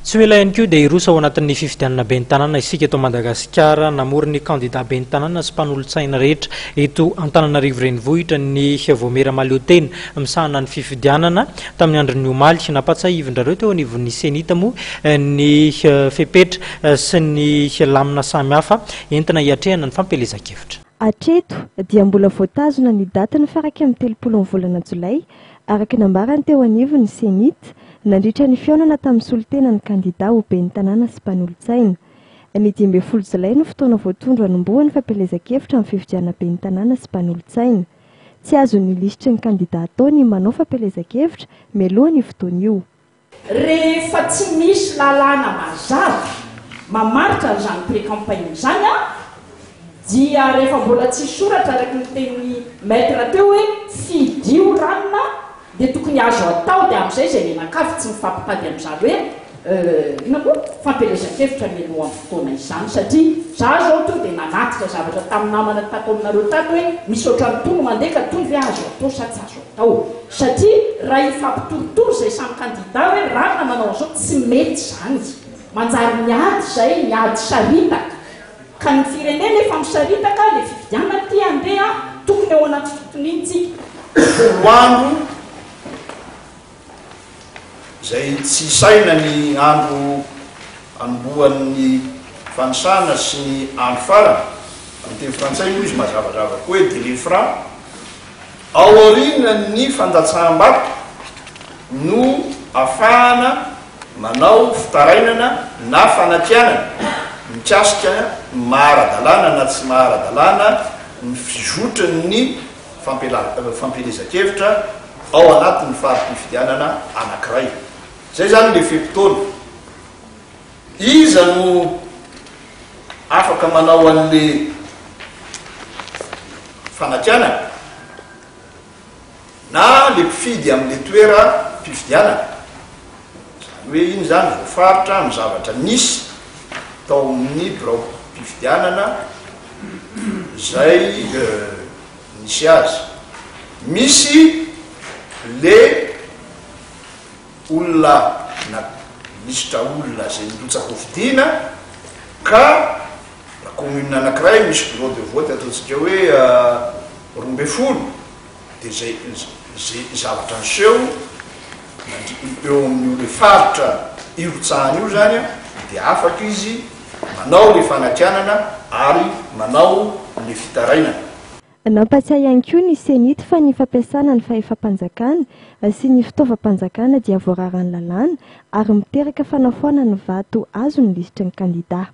Tsy ho ela ihany koa dia hiroso ao anatin'ny fifidianana ben'ny tanàna isika eto Madagasikara. Namory ny kandida ben'ny tanàna sy mpanolotsaina rehetra eto Antananarivo Renivohitra ny Vaomiera Mahaleotena misahana ny fifidianana tamin'ny andron'ny omaly. Nampahatsiahivin-drareo teo anivon'ny Cenit moa ny fepetra sy ny lamina samihafa entina hiatrehana ny fampielezan-kevitra. Hatreto dia mbola voatazona ny datin'ny faha 31 ny volana jolay Araka ny nambarany teo anivon'ny Cenit, nandritra ny fihaonana tamin'ny solontenan'ny kandidà ho ben'ny tanàna sy mpanolotsaina. Ny 15 jolay no fotoana voatondro hanombohan'ny fampielezan-kevitra amin'ny fifidianana ben'ny tanàna sy mpanolotsaina. Tsy azon'ny lisitry ny kandidà atao ny manao fampielezan-kevitra mialoha an'io fotoana io. Rehefa tsy misy lalàna mazava mamaritra an'izany pré-campagne izany an, dia rehefa mbola tsy soratra araka ny tenin'i Maître teo hoe fidio ranona dia tokony azo atao dia amin'izay izay mianakavy tsy mifampitady amin'izany hoe inona moa fampielezan-kevitra mialoha amin'ny fotoana izany satria za zao teo dia nanatitra zavatra tamin'ny namana tato aminareo tato hoe misy ohatran'itony mandeha ka itony ve azo atao sa tsy azo atao Satria raha hifampitorotoro izay samy kandida hoe ranona manao an'izao tsy mety izany. Manjary miady izay, miady saritaka. Ka ny firenena efa misaritaka, ilay fifidianana ity handeha, tokony ao anaty fitoniana tsika. 10 andro izay tsy isaina ny andro anombohan'ny fanisana sy ny andro farany, amin'ny teny frantsay moa izy mazavazava koa hoe délai franc, Ao aorian'ny fandatsaham-bato no afahana manao fitarainana na fanakianana mikasika ny maha ara-dalàna na tsy maha ara-dalàna ny fizotran'ny fampielezan-kevitra ao anatin'ny fari-pifidianana anankiray. Izay izany ilay fe-potoana. Iza no afaka manao an'le fanakianana? Na le mpifidy amin'le toeram-pifidianana. Izany hoe iny izany voafaritra amin'ny zavatra nisy tao amin'ny biraom-pifidianana izay nisy azy. Misy le olona na lisitra olona izay nirotsaka ho fidiana ka raha commune anakiray misy bureau de vote ataontsika hoe 12 dia izay izay zavatra niseho nandri eo amin'io le faritra irotsahana io zany an dia afaka izy manao le fanakianana ary manao le fitarainana. Nampatsiahy ihany koa ny Cenit fa ny fampiasana ny fahefam-panjakana sy ny fitaovam-panjakana dia voararan'ny lalàna ary miteraka fanafoanana ny vato azon'ny lisitry ny kandidà.